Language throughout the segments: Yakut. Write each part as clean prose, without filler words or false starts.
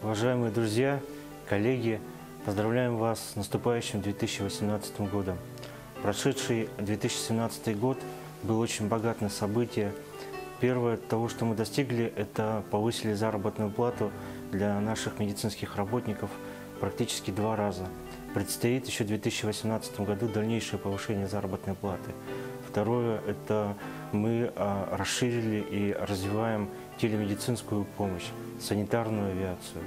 Уважаемые друзья, коллеги, поздравляем вас с наступающим 2018 годом. Прошедший 2017 год был очень богат на события. Первое, того, что мы достигли, это повысили заработную плату для наших медицинских работников практически 2 раза. Предстоит еще в 2018 году дальнейшее повышение заработной платы. Второе, это мы расширили и развиваем телемедицинскую помощь, санитарную авиацию.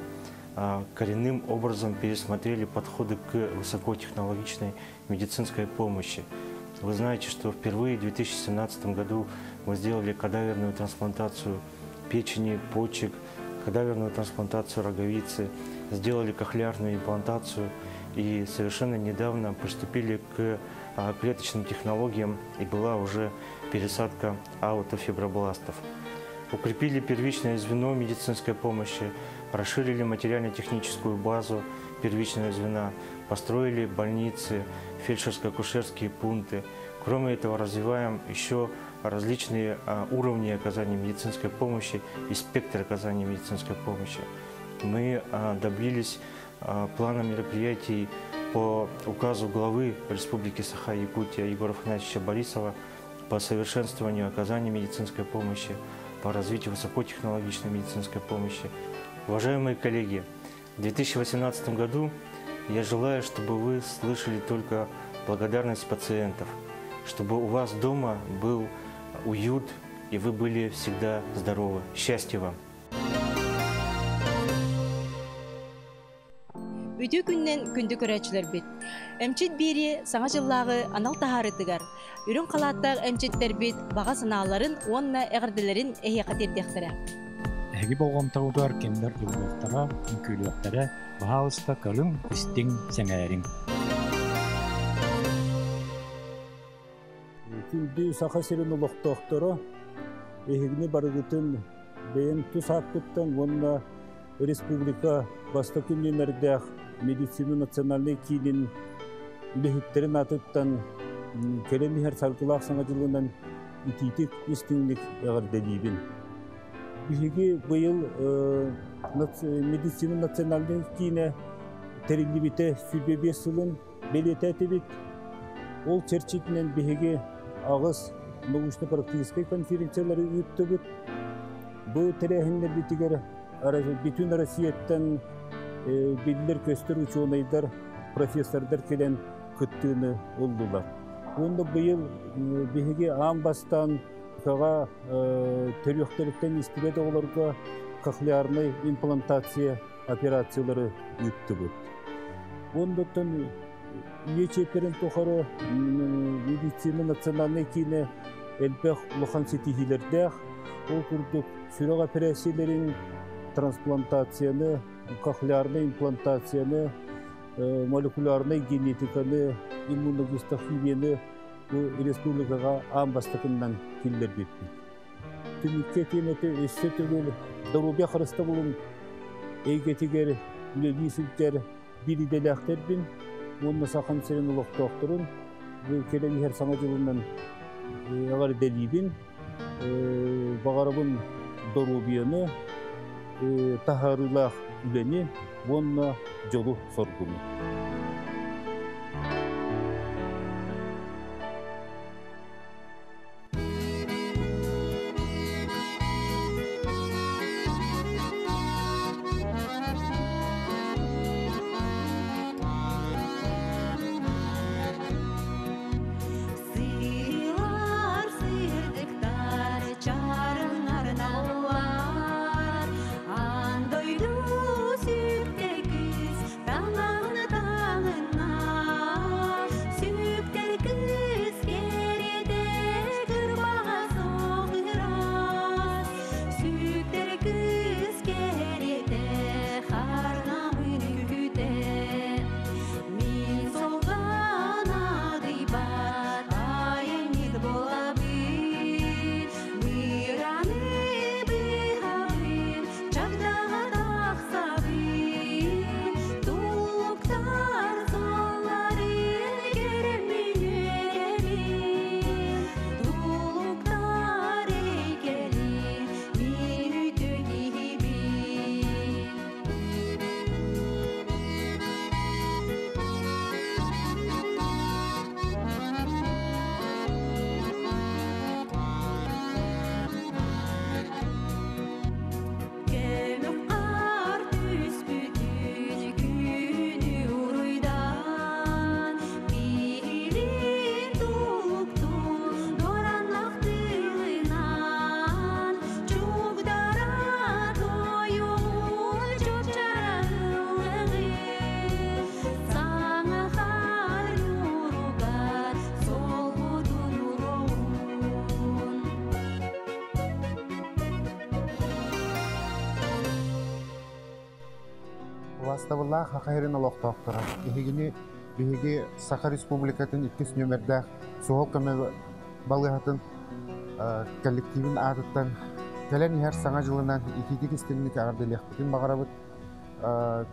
Коренным образом пересмотрели подходы к высокотехнологичной медицинской помощи. Вы знаете, что впервые в 2017 году мы сделали кадаверную трансплантацию печени, почек, кадаверную трансплантацию роговицы, сделали кохлеарную имплантацию и совершенно недавно приступили к клеточным технологиям, и была уже пересадка аутофибробластов. Укрепили первичное звено медицинской помощи, расширили материально-техническую базу первичного звена, построили больницы, фельдшерско-акушерские пункты. Кроме этого, развиваем еще различные уровни оказания медицинской помощи и спектр оказания медицинской помощи. Мы добились плана мероприятий по указу главы Республики Саха-Якутия Егора Афанасьевича Борисова по совершенствованию оказания медицинской помощи, по развитию высокотехнологичной медицинской помощи. Уважаемые коллеги, в 2018 году я желаю, чтобы вы слышали только благодарность пациентов, чтобы у вас дома был уют и вы были всегда здоровы. Счастья вам! Үтүө күнүнэн күндү көрөөччүлэрбит. Эмчит биэрии саҥа дьыллааҕы анал таһаарыытыгар үрүҥ халааттаах эмчиттэрбит баҕа санааларын уонна эҕэрдэлэрин эһиэхэ тиэрдиэхтэрэ. Эһиги болҕомтоҕутугар кинилэр ыллыахтара, үҥкүүлүөхтэрэ, баһаалыста көрүҥ, истиҥ, сэҥээриҥ. Күндү Саха сирин олохтоохторо, эһигини барыгытын бэйэм тус ааппыттан уонна республика бастакы нүөмэрдээх медицина национальнай киинин үлэһиттэрин аатыттан кэлэн иһэр саргылаах саҥа дьылынан итиитик истиҥник эҕэрдэлиибин. Биһиги быйыл медицина национальнай киинэ тэриллибитэ 105 сылын бэлиэтээтибит. Ол чэрчитинэн биһиги аҕыс научно-практическай конференциялары ыыттыбыт. Бу тэрээһиннэрбитигэр бүтүн Россияттан биллэр көстөр учуонайдар, профессордар кэлэн кыттыыны ыллылар. Уонна быйыл биһиги аан бастаан хаҕа төрүөхтэриттэн истибэт оҕолорго кохлеарнай имплантация операциялары ыыттыбыт. Оннуттан үйэ чиэппэрин тухары медицина национальнай киинэ элбэх улахан ситиһиилэрдээх. Ол курдук сүрэх операцияларын, трансплантацияны, кохлеарнай имплантацияны, молекулярнай генетиканы, иммуногистохимияны бу республикаҕа аан бастакыннан киллэрбиппит. Түмүккэ тиэмэтэ өссө төгүл доруобуйа харыстабылын эйгэтигэр үлэлии сылдьар биир идэлээхтэрбин уонна Сахам сирин олохтоохторун бу кэлэн иһэр саҥа дьылынан эҕэрдэлиибин. Баҕарабын доруобуйаны, таһаарыылаах үлэни уонна дьолу-соргуну. Сыылар сырдыктар, чарыннар наллар, Аан дойду сүрдэ күүс, таҥаһына. Убаастабыллаах Саха сирин олохтоохторо, эһигини биһиги Саха Республикатын иккис нүөмэрдээх суһал көмө балыыһатын коллективин аатыттан кэлэн иһэр Саҥа дьылынан итиитик истиҥник эҕэрдэлиэхпитин баҕарабыт.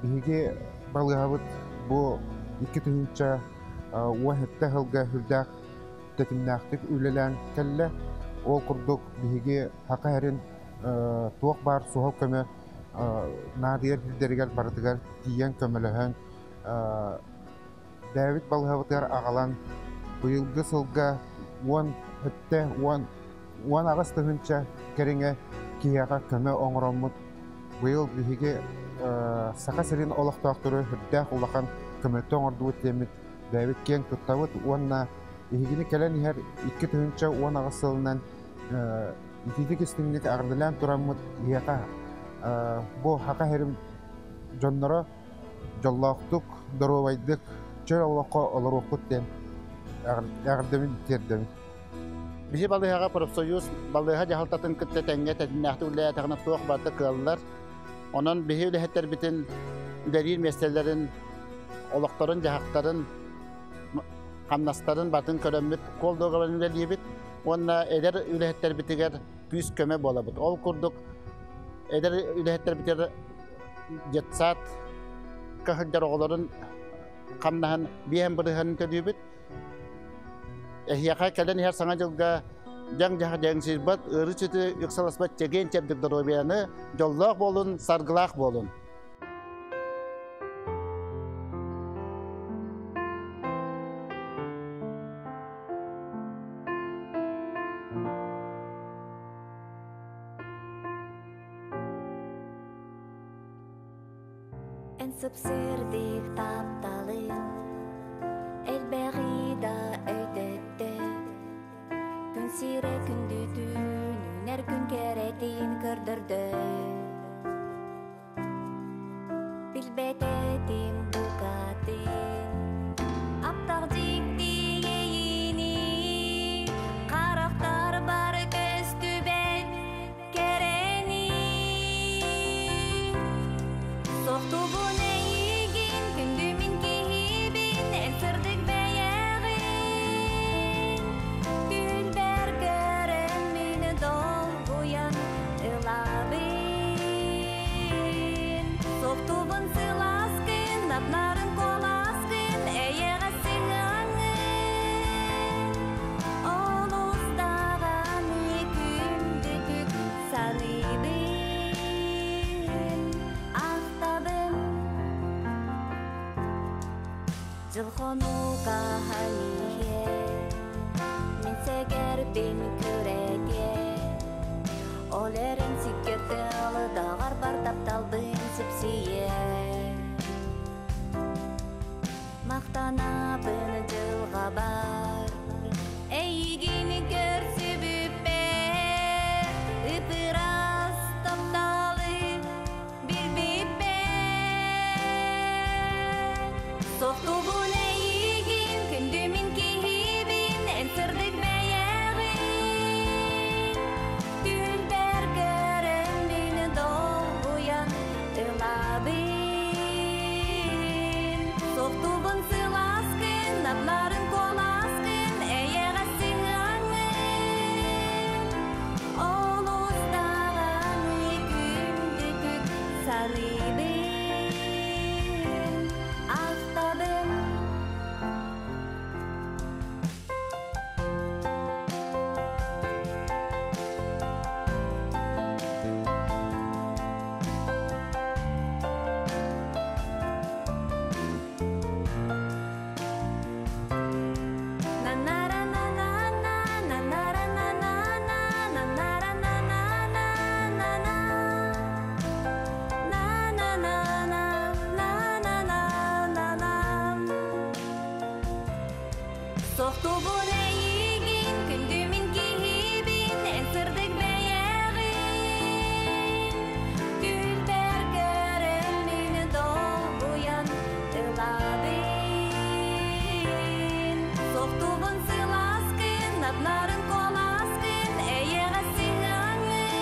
Биһиги балыыһабыт бу 2017 сылга сүрдээх тэтимнээхтик үлэлээн кэллэ. Ол курдук биһиги Саха сирин туох баар суһал көмө наадыйар сирдэригэр барытыгар тиийэн көмөлөһөн, бэйэбит балыыһабытыгар аҕалан быйылгы сылга 17 18 тыһыынча кэриҥэ киһиэхэ көмө оҥороммут, быйыл биһиги Саха сирин олохтоохтору сүрдээх улахан көмөтө оҥордубут диэммит бэйэбит киэҥ туттабыт уонна эһигини кэлэн иһэр 2018 сылынан итиитик истиҥник эҕэрдэлээн тураммыт эһиэхэ бу Саха сирин дьонноро дьоллоохтук, доруобайдык, чөл олоххо олоруоххут диэн эҕэрдэбин тиэрдэбин. Биһи балыыһаҕа профсоюз балыыһа дьаһалтатын кытта тэҥҥэ тэтимнээхтик үлэлээтэҕинэ туох барыта кыаллар. Онон биһи үлэһиттэрбитин үлэлиир миэстэлэрин, олохторун, дьаһахтарын, хамнастарын батын көрөммүт кол дуогабарын үлэлиибит уонна эдэр үлэһиттэрбитигэр күүс көмө буолабыт. Ол курдук эдэр үлэһиттэрбитигэр детсад сылдьар оҕолорун хамнаһын 5 бырыһыанын төлүүбүт. Эһиэхэ кэлэн иһэр Саҥа дьылга дьаҥ-дьаһах дьаҥсыйбат, ыарыы-сүтүү ыксаласпат чэгиэн чэбдик доруобуйаны, дьоллоох буолун, саргылаах буолун. Эн сып-сырдык тапталыҥ элбэҕи да өйдөттө. Күн сирэ күндүтүн, үүнэр күн кэрэтин көрдөрдө. Билбэт этим букатын аптаах дьикти иэйиини, харахтарбар көстүбэт кэрэни. Суохтуубун эйигин, күндү мин киһибин, эн сырдык бэйэҕин. Түүлбэр көрөммүн долгуйан ылабын. Суохтуубун сылааскын, нап-нарын куоласкын, эйэҕэс сыһыаҥҥын. Олус даҕаны күндүтүк саныыбын, ахтабын. Дьыл хонук ааһан иһиэ, мин сэгэрбин күрэтиэ. Ол эрэн сиккиэр тыал даҕарбар тапталбын сипсийиэ. Махтанабын дьылҕабар, эйигин көрсүбүппэр, ып-ыраас тапталы билбиппэр. Суохтуубун эйигин, күндү мин киһибин, эн сырдык бэйэҕин. Түүлбэр көрөммүн долгуйан ылабын. Суохтуубун сылааскын, нап-нарын куоласкын, эйэҕэс сыһыаҥҥын. Олус даҕаны күндүтүк саныыбын, ахтабын. На-на-ра-на-на-на, на-на-ра-на-на-на, на-на-ра-на-на-на-на-на. На-на-на-на, на-на-на-на-на. Суохтуубун эйигин, күндү мин киһибин, эн сырдык бэйэҕин. Түүлбэр көрөммүн долгуйан ылабын. Суохтуубун сылааскын, нап-нарын куоласкын, эйэҕэс сыһыаҥҥын.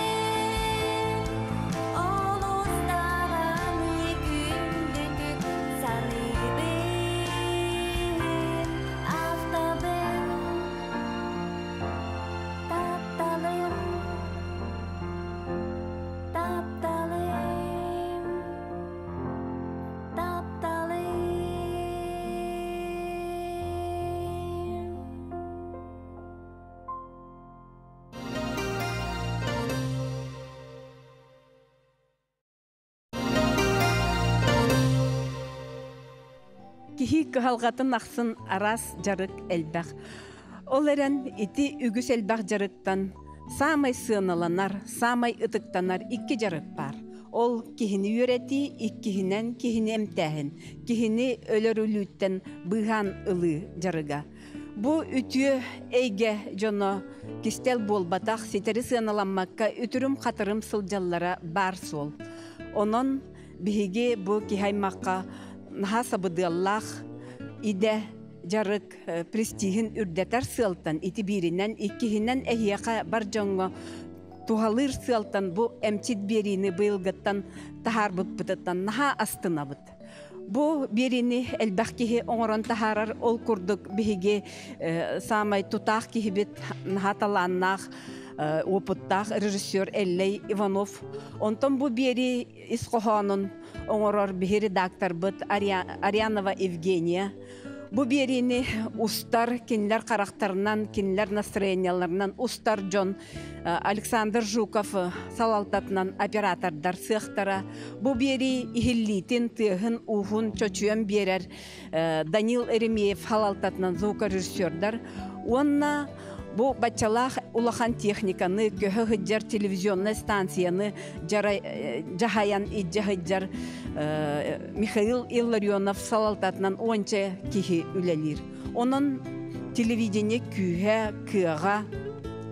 Олус даҕаны күндүтүк Киһи кыһалҕатын ахсын араас дьарык элбэх. Ол эрэн ити үгүс элбэх дьарыктан саамай сыаналанар, саамай ытыктанар икки дьарык баар. Ол киһини үөрэтии, иккиһинэн киһини эмтээһин, киһини өлөр өлүүттэн быыһаан ылыы дьарыга. Бу үтүө эйгэ дьоно кистэл буолбатах, ситэри сыаналаммакка үтүрүм-хатырым сылдьаллара баар суол. Онон биһиги бу киһи аймахха наһаа сабыдыаллаах идэ, дьарык престиһин үрдэтэр сыалтан ити бииринэн, иккиһинэн эһиэхэ бар дьоҥҥо туһалыыр сыалтан бу эмчит биэриини быйылгыттан таһаарбыппытыттан наһаа астынабыт. Бу биэриини элбэх киһи оҥорон таһаарар, ол курдук биһиги саамай тутаах киһибит наһаа талааннаах, опыттаах режиссер Эллэй Иванов. Онтон бу биэрии ис хоһоонун оҥорор биһи редакторбыт Арианова Евгения. Бу биэриини устар, кинилэр харахтарынан, кинилэр настроенияларынан устар дьон Александр Жуков салалтатынан оператордар сыахтара. Бу биэрии иһиллиитин, тыаһын, ууһун чочуйан биэрэр Данил Еремеев салалтатынан звукорежиссердар уонна бу баччалаах улахан техниканы, көһө сылдьар телевизионнай станцияны дьаһайан илдьэ сылдьар Михаил Илларионов салалтатынан уонча киһи үлэлиир. Онон телевидение күүһэ, кыаҕа,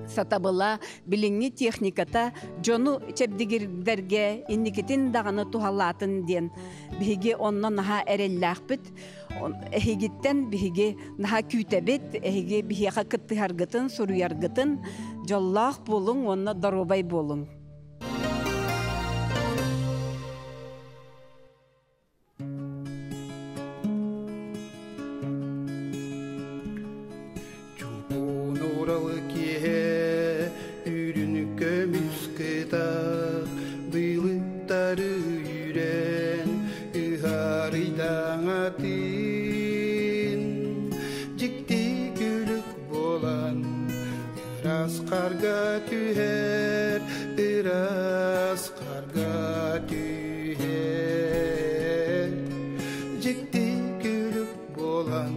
сатабыла, билиҥҥи техниката дьону чэбдигирдэргэ инникитин даҕаны туһалаатын диэн биһиги онно наһаа эрэллээхпит. Эһигиттэн биһиги наһаа күүтэбит, эһиги биһиэхэ кыттыһаргытын, суруйаргытын, дьоллоох буолуҥ уонна доруобай буолуҥ. Чугун уралы киэһэ үрүн көмүс кытах быылыттары үүрэн ыһаарыйдаҥатын дьикти күлүк буолан ыраас харга түһэр ыраас харга түһэр дьикти күлүк буолан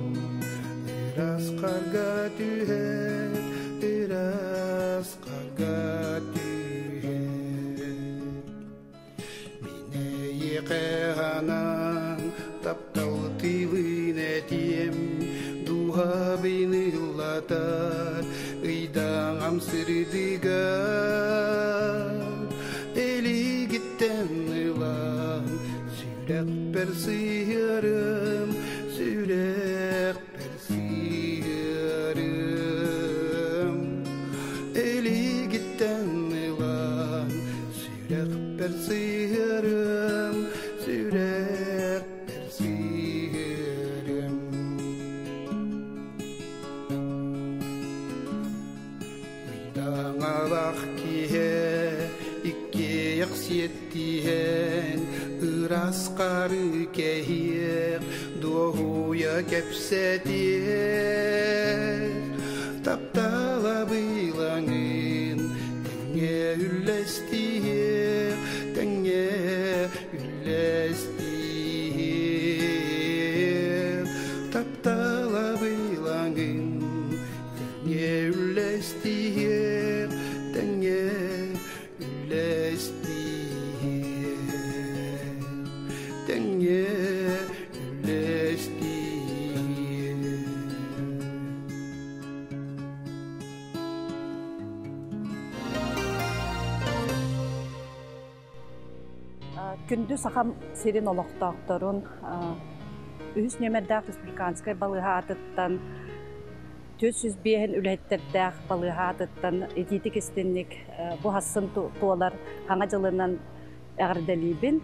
ыраас харга түһэр ыраас харга түһэр мин эйиэхэ анаан таптал тыылын этиэм дууһабын ыллатар ыйдаҥам сырдыга элигиттэн ылан сүрэхпэр сыһыарым сүрэхпэр сыһыарым элигиттэн ылан сүрэхпэр сыһыарым сүрэхпэр сыһыарым Ыйдаҥалах киһи иккиэйэх сиэттиһэн ыраас хары кэһиэх дуоһуйа кэпсэтиэх таптала быйлаҥын тэҥҥэ үллэстиэх тэҥҥэ үллэстиэх таптала быйлаҥын тэҥҥэ үллэстиэх тэҥҥэ үллэстиэх тэҥҥэ үллэстиэх Күндү Сахам сирин олохтоохторун үһүс нүөмэрдээх республиканскай балыыһа аатыттан 405 үлэһиттэрдээх балыыһа аатыттан итиитик истинник бу хассын туолар хаҥа дьылынан эҕэрдэлиибин.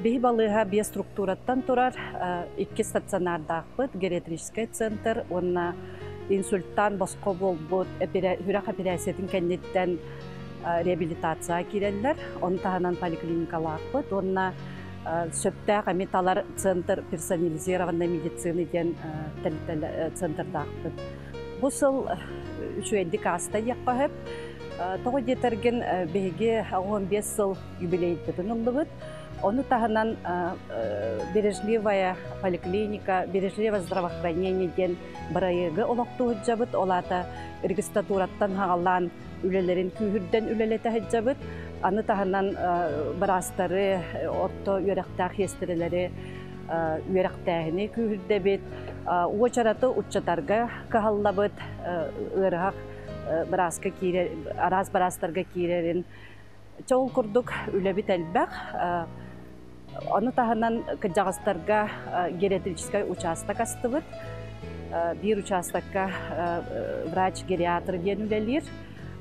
Биһи балыыһа биэс структураттан турар, икки стационардаахпыт, гериатрическай центр уонна инсульттаан босхо буолбут сүрэх эпэрээссийэтин кэнниттэн реабилитацияҕа киирэллэр. Ону таһынан поликлиникалаахпыт уонна сөптөөх эми талар центр персонализированной медицины диэн центрдаахпыт. Бу сыл үчүгэйдик ааста диэххэ сөп. Тоҕо диэтэргин биһиги 15 сыл юбилейбытын ыллыбыт. Ону таһынан бережливая поликлиника, бережливое здравоохранение диэн бырайыагы олохтуу сылдьабыт. Ол аата регистратураттан хаҕалаан үлэлэрин күүһүрдэн үлэлэтэ сылдьабыт. Аны таһынан быраастары, орто үөрэхтээх сиэстэрэлэри үөрэхтээһини күүһүрдэбит. Уочараты уччатарга кыһаллабыт, ыарыһах бырааска киирэр, араас быраастарга киирэрин. Чол курдук үлэбит элбэх. Ону таһынан кырдьаҕастарга гериатрическай учаастак астыбыт. Биир учаастакка врач-гериатр диэн үлэлиир.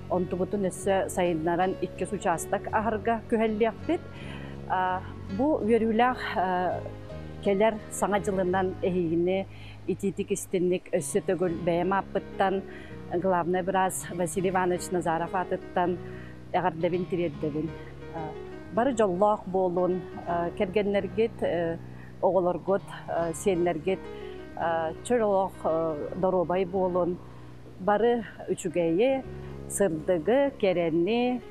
Онтубутун өссө сайыннаран иккис учаастак аһарга күһэллиэхпит. Бу үөрүүлээх кэлэр Саҥа дьылынан эһигини итиитик истинник өссө төгүл бэйэм ааппыттан главный быраас Василий Иванович Назаров аатыттан эҕэрдэбин тириэрдэбин. Бары дьоллоох буолун, кэргэннэргит, оҕолоргут, сиэннэргит чөл олох доруобай буолун, бары үчүгэйи, сырдыгы, кэрэни,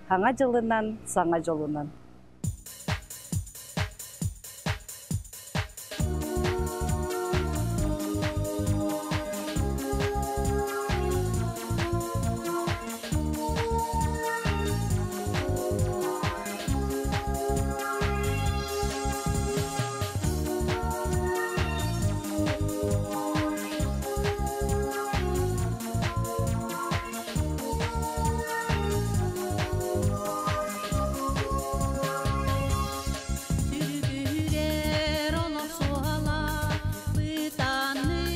Саҥа дьылынан, саҥа дьолунан. Сүргүрэр олох суола бытааныы,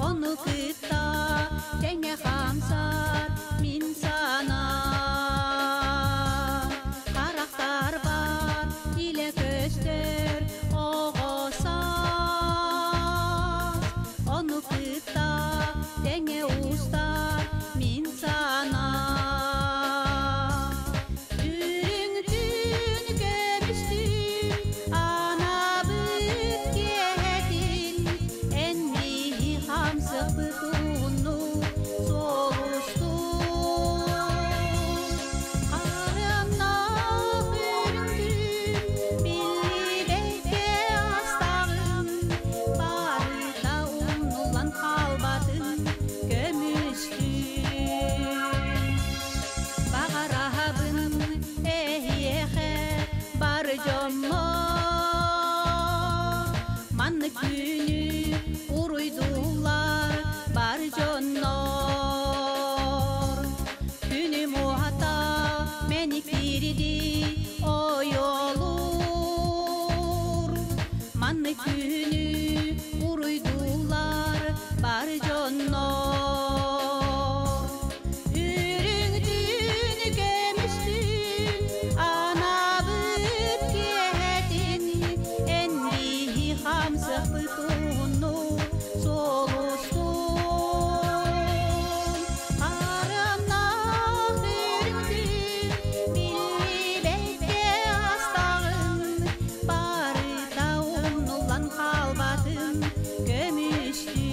Ону кытта тэҥэ хаамсар мин санаам. Харахтарбар илэ көстөр оҕо саас, Ону кытта тэҥэ устар мин санаам. Үрүҥ түүн көмүстүүн анаабыт киэһэтин эн миһи хамсыкпыт ууннук суолустун. Харыаннаах үрүҥ түүн биллибэккэ астаҕын, барыта умнуллан хаалбатын көмүстүүн. Баҕараһабын эһиэхэ бар дьоммор, маннык күнү уруйдууллар бар дьоннор. Күнүм уһата мэник киириди ойолуур, маннык күнү уруйдууллар бар дьоннор. Үрүҥ түүн көмүстүүн анаабыт киэһэтин эн биһи хамсыкпыт уһуннук суолустун. Харыаннаах үрүҥ түүн биллибэккэ астаҕын, барыта умнуллан хаалбатын көмүстүүн.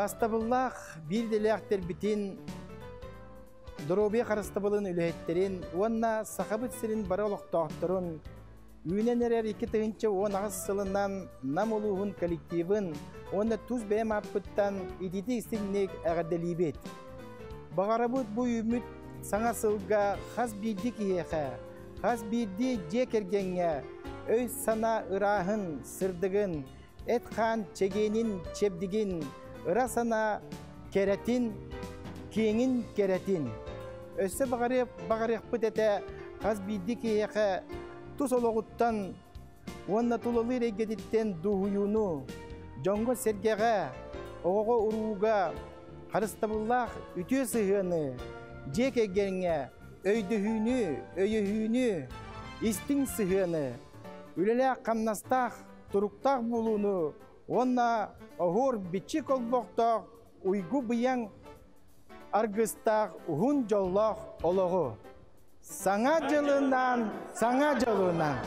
Убаастабыллаах биир идэлээхтэрбитин, доруобуйа харыстабылын үлэһиттэрин уонна Сахабыт сирин бары олохтоохторун үүнэн эрэр 2018 сылынан Нам улууһун коллективын уонна тус бэйэм ааппыттан итиитик-истиҥник эҕэрдэлиибит. Баҕарабыт бу үүммүт саҥа сылга хас биирдии киһиэхэ, хас биирдии дьиэ кэргэҥҥэ өй-санаа ырааһын, сырдыгын, эт-хаан чэгиэнин, чэбдигин, ыра санаа кэрэтин, киэҥин кэрэтин. Өссө баҕарыахпыт этэ хас биирдии киһиэхэ тус олоҕуттан уонна тулалыыр эйгэтиттэн дуоһуйууну, дьоҥҥо-сэргэҕэ, оҕоҕо-урууга харыстабыллаах үтүө сыһыаны, дьиэ кэргэҥҥэ өйдөһүүнү, өйөһүүнү, истиҥ сыһыаны, үлэлээх-хамнастаах, туруктаах буолууну уонна оһуор бичик олбохтоох уйгу-быйаҥ аргыстаах уһун дьоллоох олоҕу. Саҥа дьылынан, саҥа дьолунан!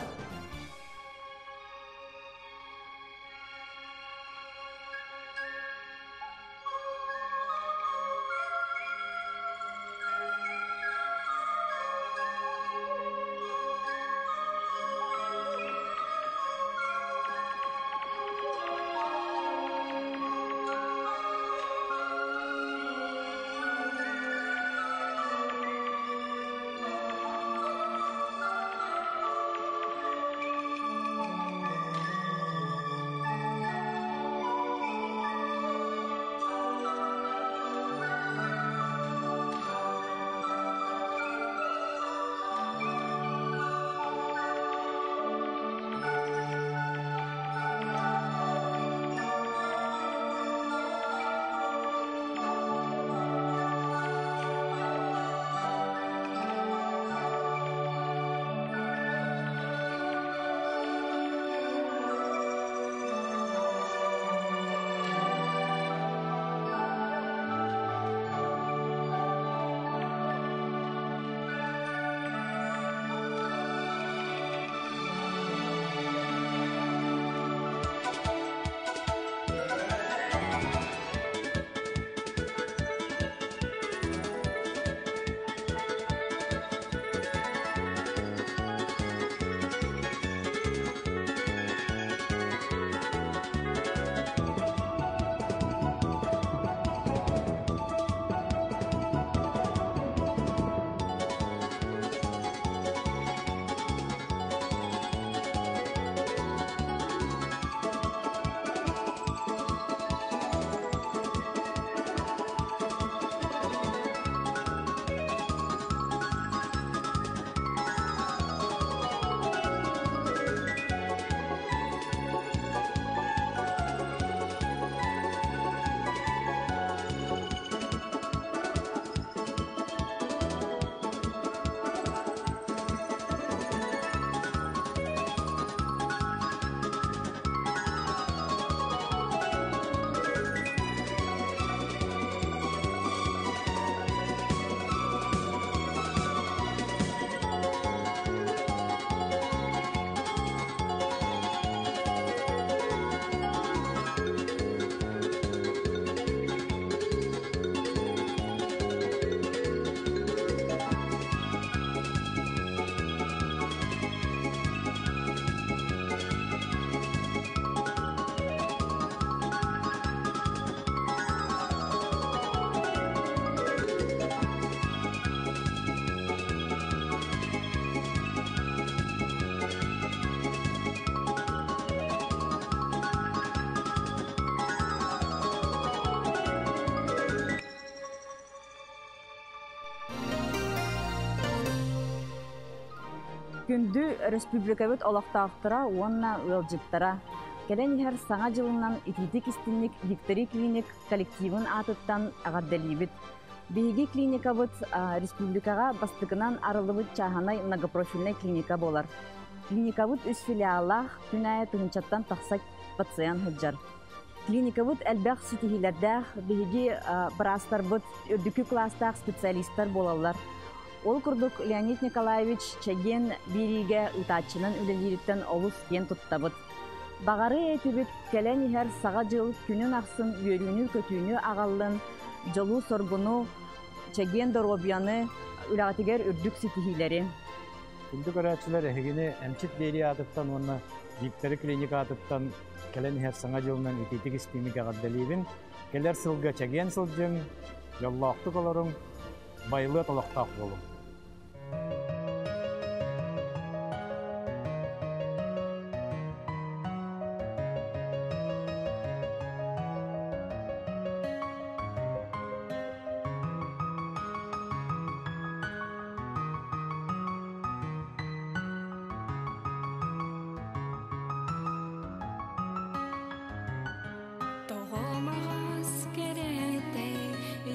Күндү республикабыт олохтоохторо уонна ыалдьыттара! Кэлэн иһэр Саҥа дьылынан итиитик истинник Виктори клиник коллективын аатыттан эҕэрдэлиибит. Биһиги клиникабыт республикаҕа бастакынан арыллыбыт чааһынай многопрофильнай клиника буолар. Клиникабыт үс филиаллаах, күн аайы тыһыынчаттан тахса пациент сылдьар. Клиникабыт элбэх ситиһиилэрдээх, биһиги быраастарбыт үрдүкү кылаастаах специалистар буолаллар. Ол курдук Леонид Николаевич Чэгиэн биэриигэ ыытааччынан үлэлиириттэн олус киэн туттабыт. Баҕарыа этибит кэлэн иһэр Саҥа дьыл күнүн ахсын үөрүүнү-көтүүнү аҕаллын, дьолу-соргуну, чэгиэн доруобуйаны, үлэҕитигэр үрдүк ситиһиилэри. Күндү көрөөччүлэр, эһигини эмчит биэрии аатыттан уонна Виктори клиника аатыттан кэлэн иһэр Саҥа дьылынан итиитик истиҥник эҕэрдэлиибин. Кэлэр сылга чэгиэн сылдьыҥ, дьоллоохтук олоруҥ, байылыат олохтоох буолуҥ. Тоҕо маҕас кэрэтэй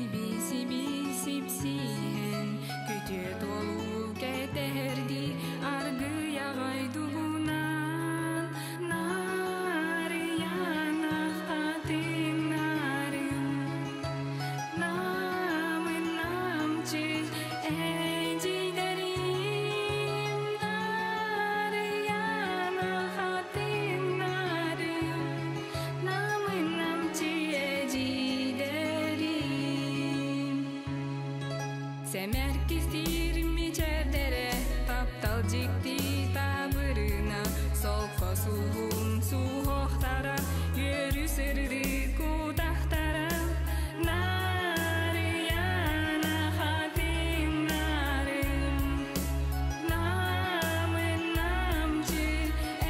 ибиси-бисипсиһэн күтүө туолуу кэтэһэрдии аргыйаҕай дугунан Нарыйана хатыҥ нарын намын намчы эдьиийдэрим Нарыйана хатыҥ нарын Намын эдьиийдэрим Сэмэр кистиир мичээрдэрэ Таптал дьикти таабырына Солко суһум суһуохтара Үөрүү сырдык утахтара Нарыйана хатыҥ нарын Намын намчы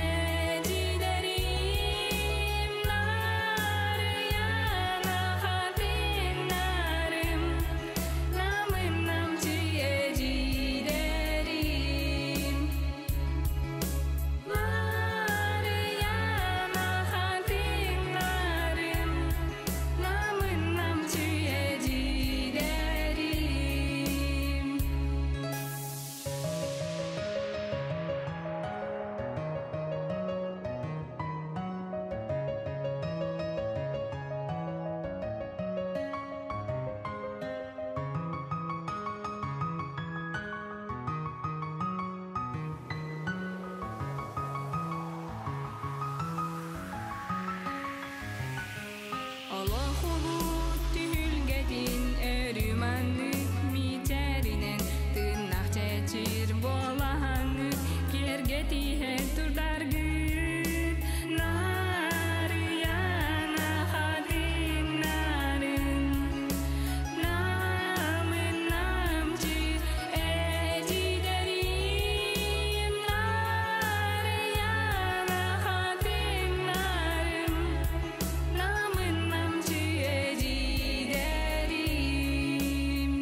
эдьиийдэрим Нарыйана хатыҥ-нарым Намын намчы эдьиийдэрим Нарыйана хатыҥ-нарым Намын намчы эдьиийдэрим. Олох улуу түһүлгэтин өрүү маннык мичээринэн тыыннах чэчир буолаһаҥҥыт киэргэтиһэ турдаргыт Нарыйана хатыҥ нарын намын намчы эдьиийдэрим Нарыйана хатыҥ нарын намын намчы эдьиийдэрим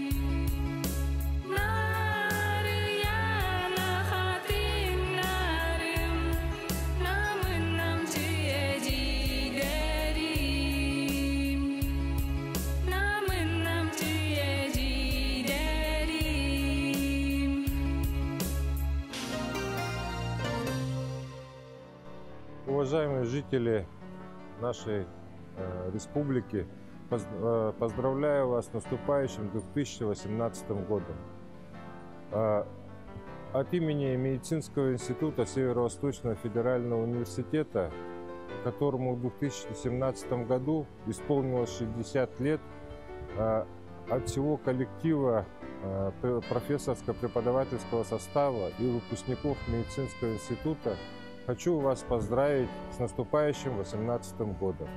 Нарыйана хатыҥ нарым намын намчы эдьиийдэрим намын намчы эдьиийдэрим. Уважаемые жители нашей республики, поздравляю вас с наступающим 2018 годом. От имени Медицинского института Северо-Восточного федерального университета, которому в 2017 году исполнилось 60 лет, от всего коллектива профессорско-преподавательского состава и выпускников медицинского института хочу вас поздравить с наступающим 2018 годом.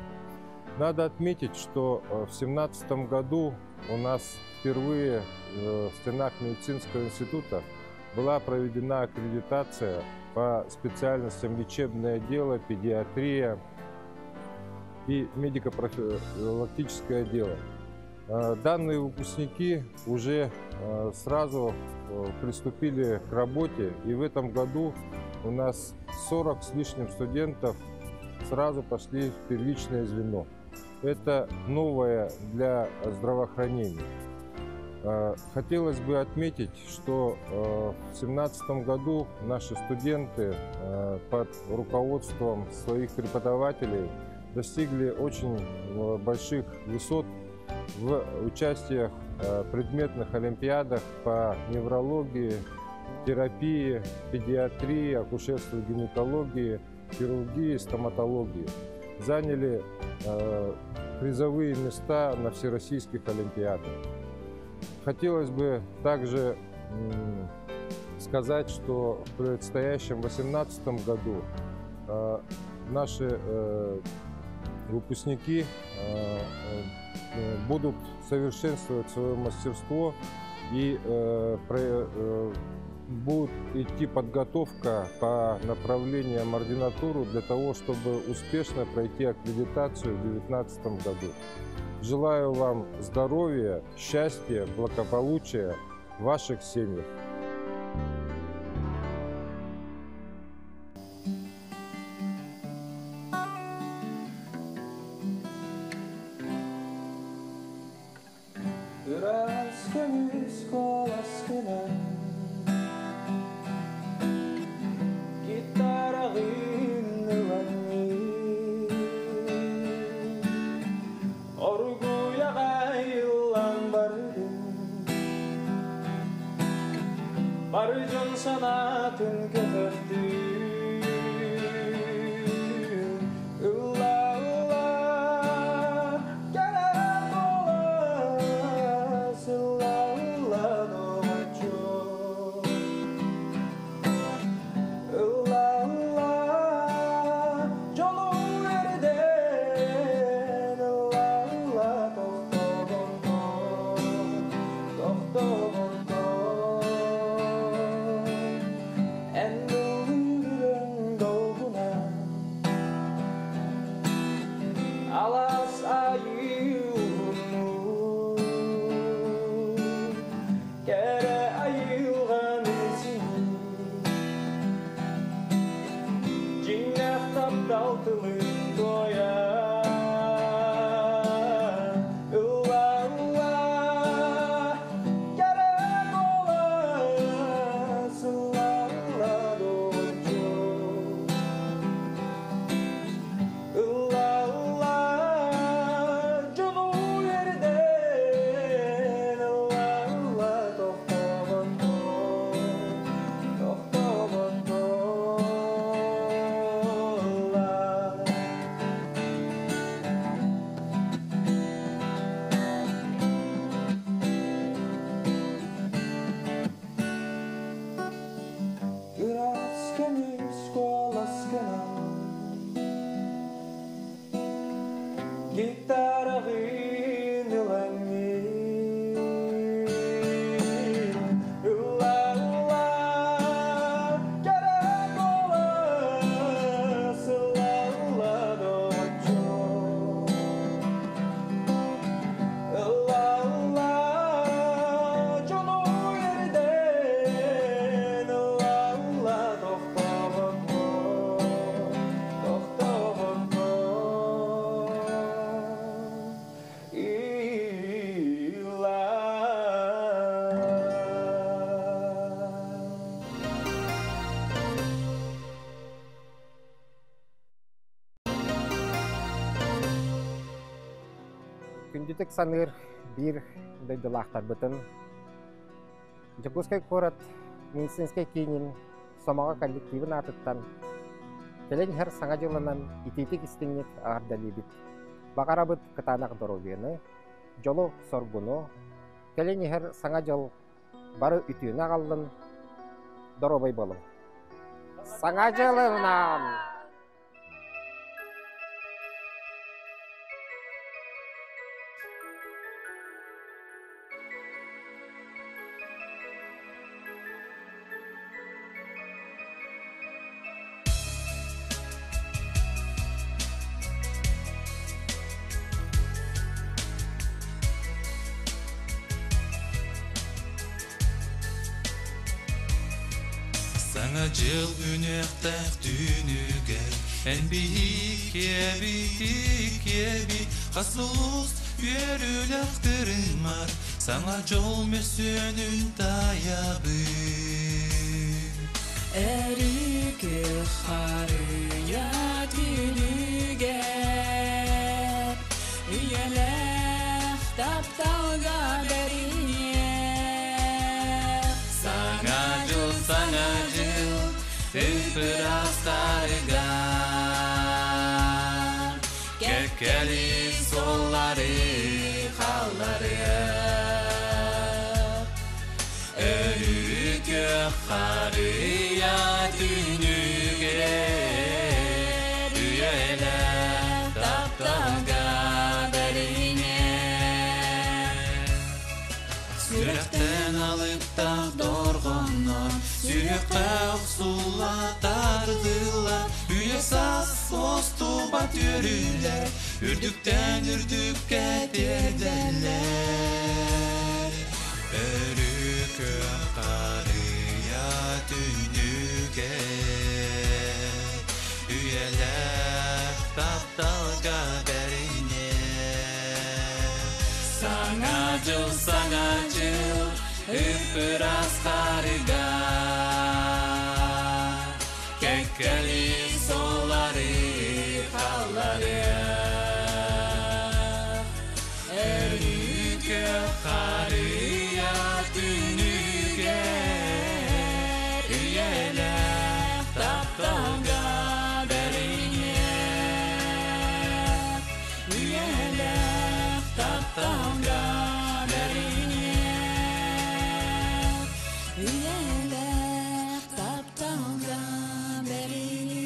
Надо отметить, что в 2017 году у нас впервые в стенах медицинского института была проведена аккредитация по специальностям лечебное дело, педиатрия и медико-профилактическое дело. Данные выпускники уже сразу приступили к работе, и в этом году у нас 40 с лишним студентов сразу пошли в первичное звено. Это новое для здравоохранения. Хотелось бы отметить, что в 2017 году наши студенты под руководством своих преподавателей достигли очень больших высот в участиях в предметных олимпиадах по неврологии, терапии, педиатрии, акушерству, гинекологии. хирургии, стоматологии. Заняли призовые места на всероссийских олимпиадах. Хотелось бы также сказать, что в предстоящем 2018 году наши выпускники будут совершенствовать свое мастерство и будет идти подготовка по направлениям ординатуру для того, чтобы успешно пройти аккредитацию в 2019 году. Желаю вам здоровья, счастья, благополучия в ваших семьях. Күндүтүк саныыр биир дойдулаахтарбытын Дьокуускай куорат медицинскэй киинин Сомоҕо коллективын аатыттан кэлэн иһэр Саҥа дьылынан итиитик истиҥник эҕэрдэлиибит. Баҕарабыт кытаанах доруобуйаны, дьолу-соргуну, кэлэн иһэр Саҥа дьыл бары үтүөнү аҕаллын, доруобай буолуҥ. Саҥа дьылынан! Саҥа дьыл үнүөхтээх түүнүгэр эн биһиккиэбит хас улуус үөрүүлээх тырымар саҥа дьол мөссүөнүн таайабыт. Өрүкү харыйа түүнүгэр үйэлээх тапталга бэриниэ. Саҥа дьыл, саҥа дьыл, ыпыраас харыга. Күөх харыйа түнүгэр Үйэлээх тапталга бэриниэ Сүрэхтэн алыптаах дорҕоннор Сүһүөххэ охсулла тардылла Үйэ саас уостубат үөрүүлэр Үрдүктэн үрдүккэ тиэрдэллэр Өрүү күөх харыйа түнүгэр Үйэлээх тапталга бэриниэ Саҥа дьыл, саҥа дьыл, ып-ыраас харыга Кэккэли суоллары халларыах Өрүү күөх харыйа түнүгэр Үйэлээх тапталга бэриниэх Үйэлээх тапталга бэриниэх Үйэлээх тапталга бэриниэх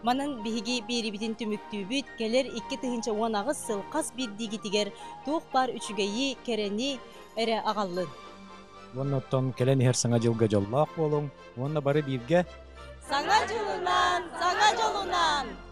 Манан биһиги биэрибитин түмүктүүбүт. Кэлэр 2018 сыл хас биирдиигитигэр туох баар үчүгэйи, кэрэни эрэ аҕаллын. Уонна оттон кэлэн иһэр Саҥа дьылга дьоллоох буолуҥ уонна бары бииргэ Саҥа дьылынан! Саҥа дьолунан!